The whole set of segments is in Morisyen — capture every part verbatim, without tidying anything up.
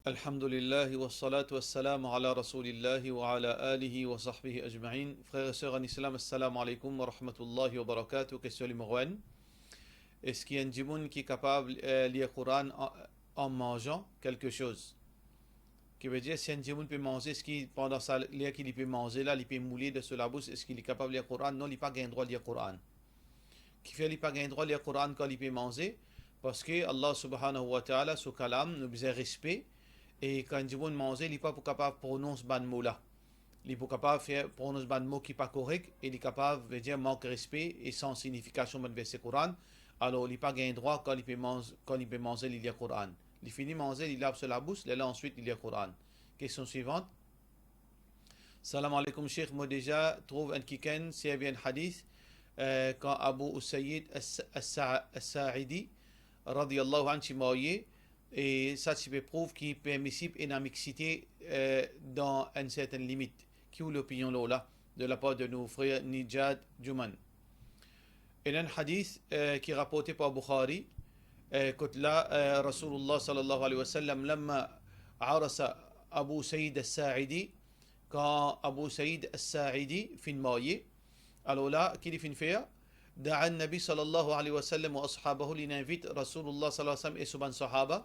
Alhamdulillah, wassalatu wassalamu ala Rasoulillah wa ala alihi wa sahbihi ajmain. Frer e ser an Islam, assalamu alaikum wa rahmatullahi wa barakatuh. Kestion nimero enn. Eski enn dimoun ki kapav, eh, lir Koran an, an manzan kelke soz? Ki vedir, si enn dimoun pe manze, eski pandan sa ler ki li pe manze la, li pe moule dan so labous, eski li kapav lir Koran? Non, li pa gagn drwa lir Koran. Kifer li pa gagn drwa lir Koran kan li pe manze? Parski Allah Subhanahu wa Ta'ala, so kalam, nou bizin respe, e kan enn dimoun manze, li pa pou kapav pronons bann mo la. Li pou kapav fer pronons bann mo ki pa korek, e li kapav, vedir, mank respe e san signifikasion bann verse Koran. Alor, li pa gagn drwa kan li pe manz-, kan li pe manze, li lir Koran. Li fini manze, li lav so labous, lerla answit li lir Koran. Kestion swivant. Salam alaikum Sheikh, mo deza trouv enn kikenn servi enn hadith, eh, kan Abu Usaid As-, As-, As-Sa'idi, radiyallahu anhu, ti marye, e sa ti pe prouv ki permisib ena mixite, eh, dan enn sertenn limit. Ki ou lopinion lor la, de lapar de nou frer Nijat Juman? Ena enn hadith, eh, ki raporte par Bukhari, eh, kot la, eh, Rasoulillah sallallahu alayhi wa sallam, lamma arasa Abu Said As-Sa'idi, kan Abu Said As-Sa'idi finn marye, alor la, ki li finn fer? Da'a an-Nabi sallallahu alayhi wa sallam wa ashabahu, li inn invit Rasoulillah sallallahu alayhi wa sallam e so bann sahaba.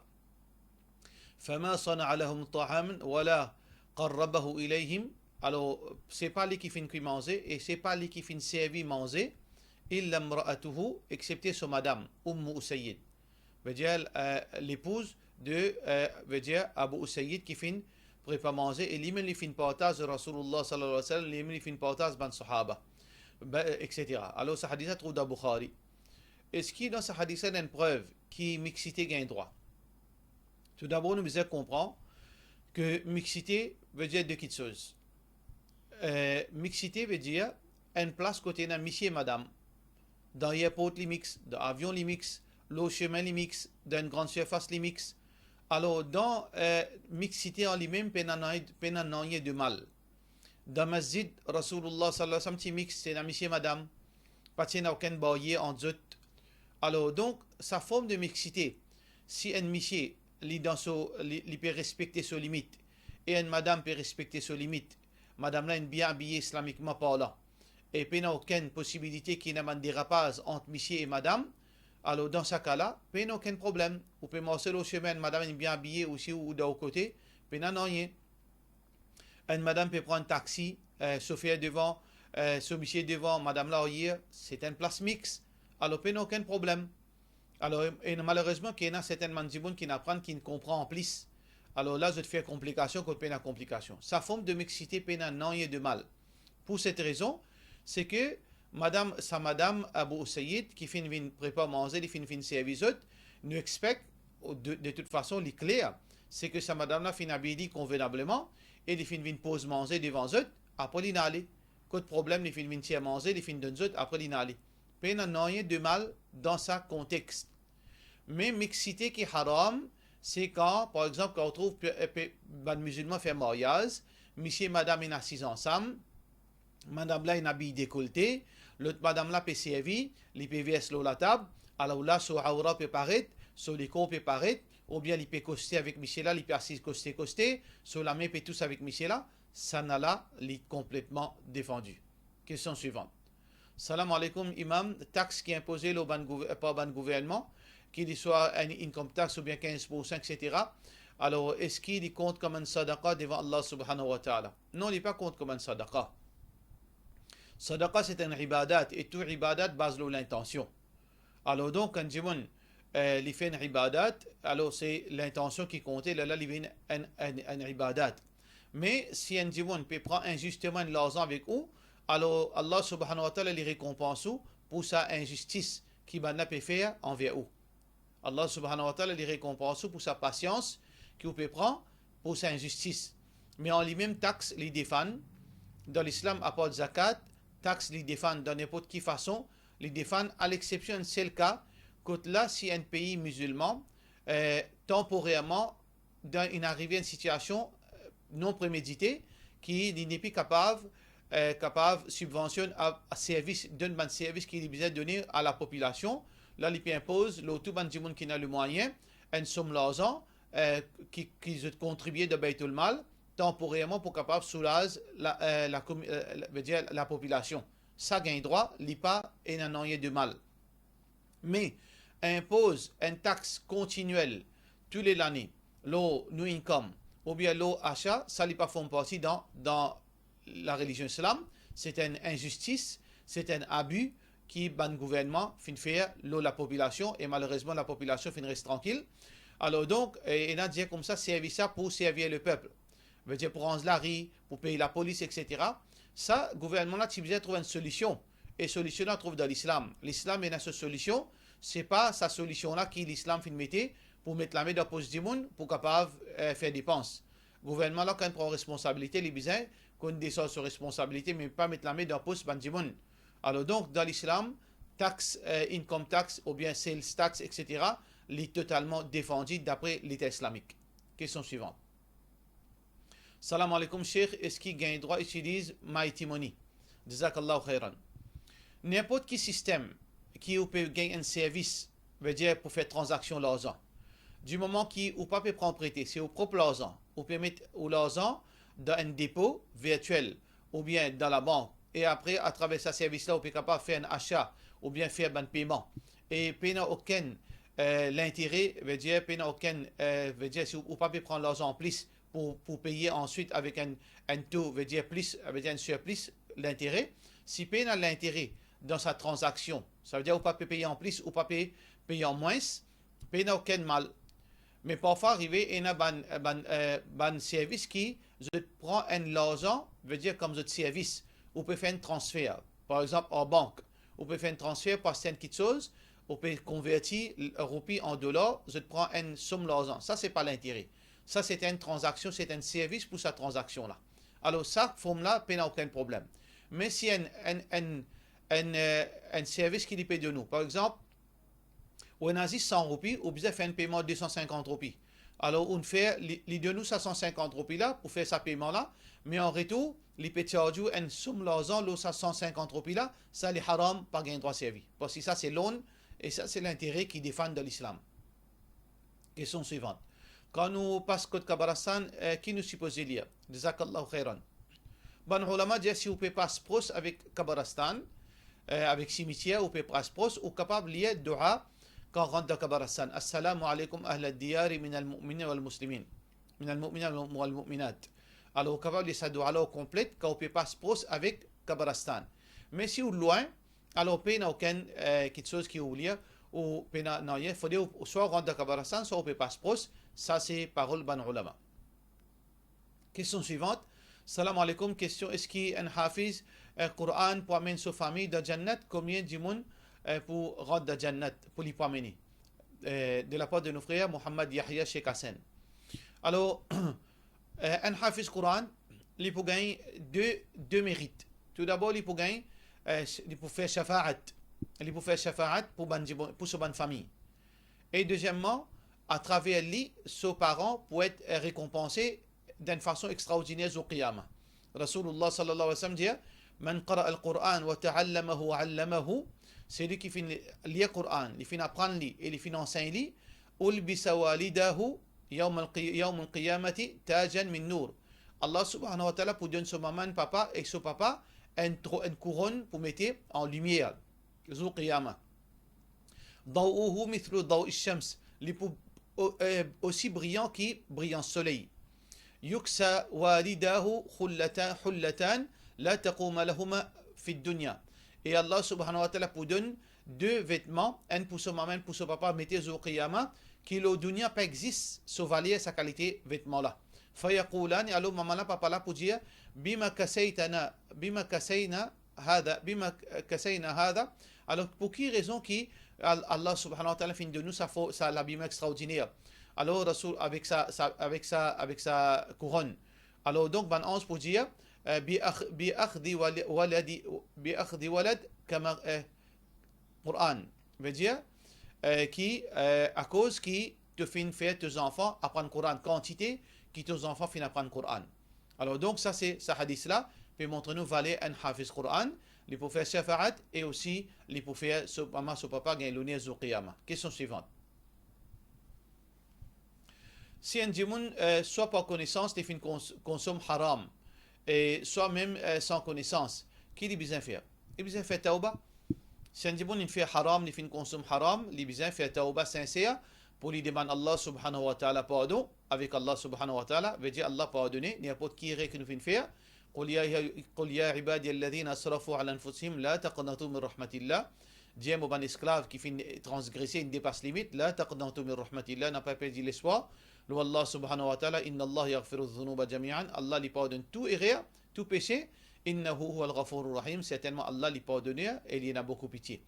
Fama sana'a lahum ta'aman wala qarrabahu ilayhim. Alor, se pa li ki finn kwi manze e se pa li ki finn servi manze, illa imra'atuhu, exsepte so madam, Ummu Usaid. Vedir, eh, lepouz de, eh, vedir Abu Usaid ki finn prepar manze e limem li finn partaz Rasoulillah sallallahu alayhi wa sallam, limem li finn partaz bann sahaba, be-, et cetera. Alor, sa hadith la trouv dan Bukhari. Eski dan sa hadith la ena enn prev ki mixite gagn drwa? Toudabor, nou bizin konpran ke mixite vedir de kitsoz. Eh, mixite vedir enn plas kot ena misie e madam. Dan airport li mix, dan avion li mix, lor sime li mix, dan enn gran sirfas li mix. Alor, dan, eh, mixite an limem, pena nanye, pena nanye de mal. Dan masjid Rasoulillah sallallahu alayhi wa sallam ti mix, ti ena misie e madam, pa ti ena okenn baryer ant zot. Alor, donk, sa form de mixite, si enn misie, li dan so, li, li pe respekte so limit, e enn madam pe respekte so limit, madam la inn bien abiye islamikman parlan, e pena okenn posibilite ki ena bann derapaz ant misie e madam, alor dan sa ka la, pena okenn problem. Ou pe marse lor sime, enn madam inn bien abiye, ou si ou dan ou kote, pena nanye. Enn madam pe pran taxi, eh, sofer devan, eh, so misie devan, madam la aryer, se enn plas mix. Alor, pena okenn problem. Alor, e, e malerezman, ki ena sertenn bann dimoun ki inn aprann, ki inn konpran an plis. Alor la, zot fer konplikasion kot pena konplikasion. Sa form de mixite pena nanye de mal. Pou set rezon, se ke madam, sa madam Abu Usaid ki finn vinn prepar manze, li finn vinn servi zot, nou expect, de, de tout fason, li kler, se ke sa madam la finn abiy li konvenableman, e li finn vinn poz manze devan zot, apre li ale. Kot problem, li finn vinn tir manze, li finn donn zot, apre li ale. Pena nanye de mal dan sa kontex. Me mixite ki haram, se kan, par exanp, kan ou trouv pe, pe, bann mizilman fer maryaz, misie e madam inn asiz ansam, madam la inn abiy dekolte, lot madam la pe servi, li pe vers lor latab, alor la so awra pe paret, so lekor pe paret, oubien li pe koste avek misie la, li pe asiz koste koste, so lame pe tous avek misie la, sa la li konpletman defandi. Kestion swivant. Salam alaikum, Imam. Tax ki inpoze lor bann gouver-, par bann gouvernman, ki li swa enn income tax oubien kinz poursan, et cetera. Alor, eski li kont kouma enn sadaqa devan Allah Subhanahu wa Ta'ala? Non, li pa kont kouma enn sadaqa. Sadaqa, se enn ibadat, e tou ibadat baz lor lintansion. Alor donk, enn dimoun, eh, li fer enn ibadat, alor se lintansion ki konte, lerla li vinn enn, enn, enn ibadat. Me si enn dimoun pe pran inzisteman enn larzan avek ou, alor Allah Subhanahu wa Ta'ala li rekonpans ou pou sa inzistis ki bann la pe fer anver ou. Allah Subhanahu wa Ta'ala li rekonpans ou pou sa pasians ki ou pe pran pou sa inzistis. Me an limem, tax li defann dan Lislam, apar zakat, tax li defann dan ninport ki fason, li defann, a lexepsion enn sel ka, kot la si enn pei mizilman, eh, tanporerman, dan, inn arive enn sitiasion, eh, non premedite, ki li nepli kapav, eh, kapav sibvansionn a, a servis, donn bann servis ki li bizin done a lapopilasion, la li pe inpoz lor tou bann dimoun ki ena lemwayin enn som larzan, eh, ki, ki zot kontribie dan Baytul Mal, tanporerman pou kapav soulaz la, eh, la komi-, eh, la, vedir lapopilasion. Sa gagn drwa, li pa ena nanye de mal. Me inpoz enn tax kontiniel tou le lane lor nou income oubien lor asa, sa li pa form parti dan, dan larelizion islam, se enn inzistis, se enn abi ki bann gouvernman finn fer lor lapopilasion, e malerezman lapopilasion finn res trankil. Alor donk, eh, ena dir koumsa, servi sa pou servi lepep. Vedir pou ranz lari, pou pey lapolis, etsetera. Sa, gouvernman la ti bizin trouv enn solision. E solision la trouv dan lislam. Lislam ena so solision, se pa sa solision la ki lislam finn mete pou met lame dan pos dimoun pou kapav, eh, fer depans. Gouvernman la, kan li pran responsabilite, li bizin konn desarz so responsabilite, me pa met lame dan pos bann dimoun. Alor donk, dan lislam, tax, eh, income tax oubien sales tax, etsetera, li totalman defandi dapre Leta Islamik. Kestion swivan. Salam aleykoum, Sheikh, eski gagn drwa itiliz MyTMoney? Jazakallahu khairan. Ninport ki sistem ki ou pe gagn enn servis, vedir pou fer tranzaksion larzan. Di moman ki ou pa pe pran prete, se ou prop larzan, ou pe met ou larzan dan enn depo virtiel oubien dan labank, e apre, atraver sa servis la, ou pe kapav fer enn asa oubien fer bann peyman. E pena okenn, eh, lintere, vedir, pena okenn, eh, vedir, si ou, ou pa pe pran larzan anplis pou, pou peye answit avek enn, enn to, vedir plis, vedir enn sirplis lintere. Si pena lintere dan sa tranzaksion, savedir ou pa pe peye anplis, ou pa pe peye an mwins, pena okenn mal. Me parfwa arive, ena bann, bann, eh, bann servis ki zot pran enn larzan, vedir kom zot servis, ou pe fer enn transfer, par exanp, ar bank, ou pe fer enn transfer pou aste enn kitsoz, ou pe konverti l-, roupi an dolar, zot pran enn som larzan. Sa, se pa lintere. Sa, se enn tranzaksion, se enn servis pou sa tranzaksion la. Alor, sa form la, pena okenn problem. Me si enn, enn, enn, enn, eh, enn servis ki li pe donn ou, par exanp, ou ena zis san roupi, ou bizin fer enn peyman de san sinkant roupi. Alor, ou fer, li, li donn ou sa san sinkant roupi la pou fer sa peyman la, me an retour, li pe charge ou enn som larzan lor sa san sinkant roupi la, sa li haram, pa gagn drwa servi. Parski sa se loan, e sa se lintere ki defann dan lislam. Kestion swivan. Kan nou pas kot kabaristan, eh, ki nou sipoze lir? Jazakallahu khairan. Bann oulama dir si ou pe pas pros avek kabaristan, eh, avek simitier, ou pe pas pros, ou kapav lir doua kan rant dan kabaristan. Assalamu alaikum ahla diyari minal mu'minin wal muslimin. Minal mu'minin wal mu'minat. Alor, ou kapav lir sa doua la o konplet kan ou pe pas pros avek kabaristan. Me si ou lwin, alor pena okenn, eh, kitsoz ki ou lir, ou pena nanye, fode ou, ou swa ou rant dan kabaristan, swa ou pe pas pros, sa se parol bann oulama. Kestion swivan. Salam alaikum, kestion, eski enn hafiz, eh, Quran pou amenn so fami dan jannat? Konbien dimoun, eh, pou rant dan jannat, pou li pou amene? Eh, de lapar de nou frer Mohammad Yahya Sheikh Hassan. Alor, eh, enn hafiz Quran, li pou gagn de, de merit. Toudabor, li pou gagn, eh, li pou fer shafaat. Li pou fer shafaat pou bann dimoun, pou so bann fami. E dezieman, atraver li, so paran pou et, eh, rekonpanse dan enn fason extraordiner zour Qiyama. Rasoulullah sallallahu alayhi wa sallam dir, "Man qara al-Qur'an wa ta'allamahu wa 'allamahu", seki finn lir Quran, li finn aprann li e li finn ansegn li, "ulbisa walidahu yawmal qi-, yawmal qiyamati tajan min nur." Allah subhanahu wa ta'ala pou donn so mama, enn papa, ek so papa enn tro-, enn kouronn pou mete an limier zour Qiyama. "Daw'uhu mithlu daw'ish shams", li pou o-, eh, osi briyan ki briyans soley. "Yuksa walidahu hullata-, hullatan la taquma lahuma fid dunya." E Allah subhanahu wa ta'ala pou donn de vetman, enn pou so mama, enn pou so papa, mete zour Qiyama, ki lor dunya pa exist so valer sa kalite vetman la. "Fayaqulani", alor mama la, papa la pou dir, "Bima kasaytana, bima kasayna hadha, bima kasayna hadha." Alor, pou ki rezon ki Al-, Allah subhanahu wa ta'ala finn donn nou sa fo-, sa labiman extraordiner? Alor, Rasoul, avek sa, sa, avek sa, avek sa kouronn. Alor, donk, bann anz pou dir, eh, "Bi akh-, bi akhdi wal-, waladi, bi akhdi walad kama", eh, Quran. Vedir, eh, ki, eh, akoz ki to finn fer to zanfan aprann Quran, kantite ki to zanfan finn aprann Quran. Alor, donk, sa se, sa hadis la pe montre nou valer enn hafiz Quran, li pou fer shafaat e osi li pou fer so mama, so papa gagn loner zour Qiyama. Kestion swivan. Si enn dimoun, eh, swa par konesans, li finn kons-, konsom haram, e swa mem, eh, san konesans, ki li bizin fer? Li bizin fer tawba. Si enn dimoun inn fer haram, li finn konsom haram, li bizin fer tawba sinser pou li demann Allah Subhanahu wa Ta'ala pardon avek Allah Subhanahu wa Ta'ala, vedir Allah pardone ninport ki erer ki nou finn fer. Qul ya, qul ya ibadiyalladhina asrafu ala anfusihim la taqnatu min rahmatillah. Dir mo bann esklav ki finn transgrese, inn depas limit, la taqnatu min rahmatillah, napa perdi lespwar lor Allah Subhanahu wa Ta'ala, innallaha yaghfiru dhunuba jami'an, Allah li pardonn tou erer, tou pese, innahu huwal ghafourur rahim, sertennman Allah li pardoner e li ena boukou pitie.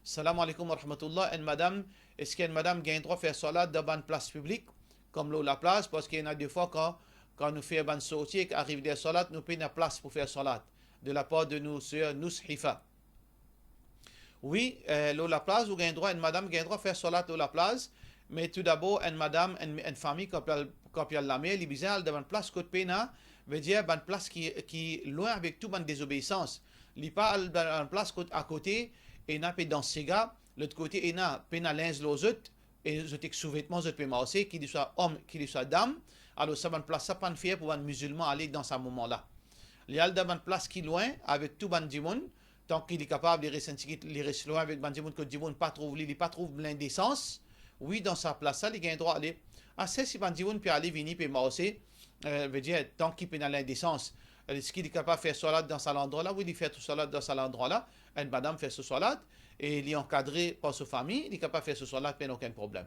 Salam aleykoum wa rahmatullah. Enn madam, eski enn madam gagn drwa fer swalat dan bann plas piblik, kom lor laplaz? Parski ena defwa kan, kan nou fer bann sorti ek ariv ler swalat, nou pena plas pou fer swalat, de lapar de nou ser Nushifa. Wi, eh, lor laplaz, ou gagn drwa, enn madam gagn drwa fer swalat lor laplaz, me toudabor, enn madam, enn, enn fami, kan pou al, kan pou al lamer, li bizin al dan bann plas kot pena, vedir bann plas ki, ki lwin avek tou bann dezobeisans. Li pa al dan bann plas kot akote ena pe dans sega, lot kote ena pena linz lor zot, e zot ek souvetman zot pe marse, ki li swa om, ki li swa dam. Alor sa bann plas sa pa'nn fer pou bann mizilman ale dan sa moman la. Li al dan bann plas ki lwin avek tou bann dimoun, tanki li kapav, li res enn tigit, li res lwin avek bann dimoun, kot dimoun pa trouv li, li pa trouv lindesans. Wi, dan sa plas la, li gagn drwa ale. Ase si bann dimoun pe ale vini, pe marse, eh, vedir, tanki pena lindesans, eski li kapav fer swalat dan sa landrwa la? Wi, li fer tou swalat dan sa landrwa la. Enn madam fer so swalat, e li ankadre par so fami, li kapav fer so swalat, pena okenn problem.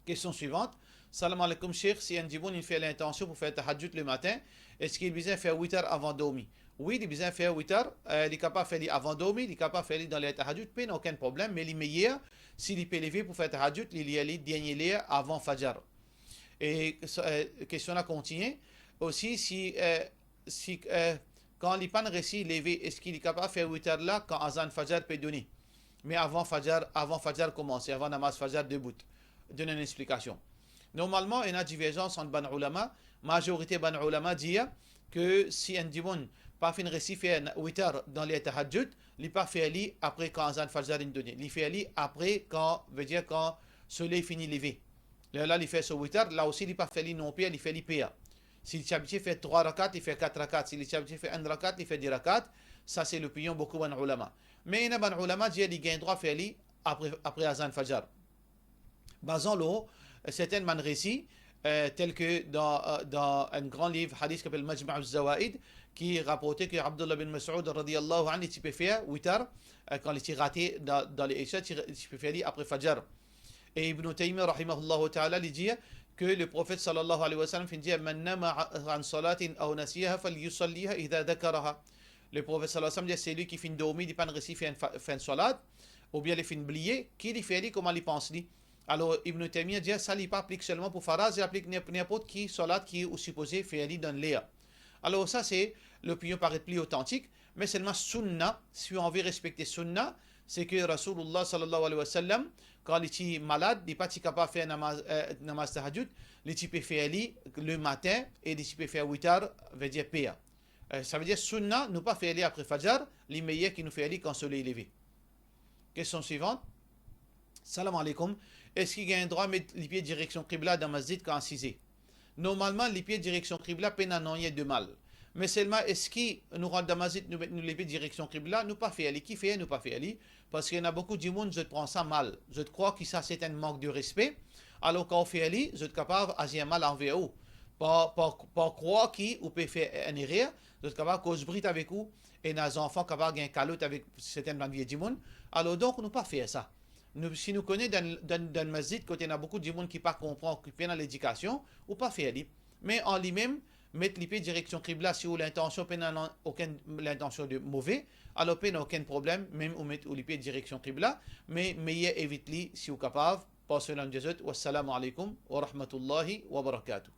Kestion swivant. Salam aleykoum, Sheikh. Si enn dimoun inn fer lintansion pou fer tahajjud lematin, eski li bizin fer witar avan dormi? Wi, li bizin fer witar, eh, li kapav fer li avan dormi, li kapav fer li dan ler tahajjud, pena okenn problem, me li meyer, si li pe leve pou fer tahajjud, li lir li dernie ler avan fajar. E, eh, kestion la kontigne. Osi, si, eh, si, eh, kan li pa'nn resi leve, eski li kapav fer witar la kan azan fajar pe done? Me avan fajar, avan fajar koumanse, avan namaz fajar debout. Donn enn explikasion. Normalman, ena diverzans ant bann oulama. Mazorite bann oulama dir ke si enn dimoun pa finn resi fer na-, witar dan ler tahajjud, li pa fer li apre kan azan fajar inn done. Li fer li apre kan, vedir kan soley fini leve. Lerla li fer so witar, la osi li pa fer li non per, li fer li per. Si li ti abitie fer trwa rakat, li fer kat rakat. Si li ti abitie fer enn rakat, li fer de rakat. Sa se lopinion boukou bann oulama. Me ena bann oulama dir li gagn drwa fer li apre, apre azan fajar. Bazan lor, eh, sertenn bann resi, eh, tel ke dan, eh, dan enn gran liv hadis ki apel Majma' az-Zawaid, ki raporte ke Abdullah bin Mas'ud radiyallahu anhu, li ti pe fer witar, eh, kan li ti rate dan, dan le Isha, ti, ti pe fer li apre fajar. E Ibn Taymiyyah, rahimahullahu ta'ala, li dir ke le Profet, sallallahu alayhi wa sallam, finn dir, "Man nama an salatin aw nasiyaha, falyusalliha idha dhakaraha." Le Profet, sallallahu alayhi wa sallam, dir, "Selwi ki finn dormi, li pa'nn resi fer enn fa-, fer enn swalat, oubien li finn bliye, ki li fer li kouma li pans li." Alor, Ibn Taymiyyah dir, sa li pa aplik selman pou faraz, li aplik nin-, ninport ki swalat ki ou sipoze fer li dan ler. Alor, sa se lopinion paret pli otantik, me selman sunna, si ou anvi respekte sunna, se ke Rasoulullah sallallahu alayhi wa sallam, kan li ti malad, li pa ti kapav fer namaz, eh, namaz tahajjud, li ti pe fer li lematin e li ti pe fer witar, vedir per. Eh, savedir sunna, nou pa fer li apre fajar, li meyer ki nou fer li kan soley leve. Kestion swivant. Salam aleykoum. Eski gagn drwa met lipie direksion kibla dan masjid kan asize? Normalman, lipie direksion kibla pena nanye de mal. Me selman, eski nou rant dan masjid, nou met nou lipie direksion kibla? Nou pa fer li. Kifer nou pa fer li? Parski ena boukou dimoun, zot pran sa mal. Zot krwar ki sa se enn mank de respe. Alor, kan ou fer li, zot kapav azir mal anver ou. Par, par, par krwar ki ou pe fer enn erer, zot kapav koz brit avek ou, ena zanfan kapav gagn kalot avek sertenn bann vie dimoun. Alor, donk, nou pa fer sa. Nou, si nou kone dan, dan, dan masjid, kot ena boukou dimoun ki pa konpran, ki pena ledikasion, ou pa fer li. Me an limem, met lipie direksion kibla, si ou lintansion, pena lan-, okenn lintansion de move, alor pena okenn problem, mem ou met ou lipie direksion kibla, me meyer evit li si ou kapav. Pas so nom de zot. Wassalamu aleykoum wa rahmatullahi wa barakatuh.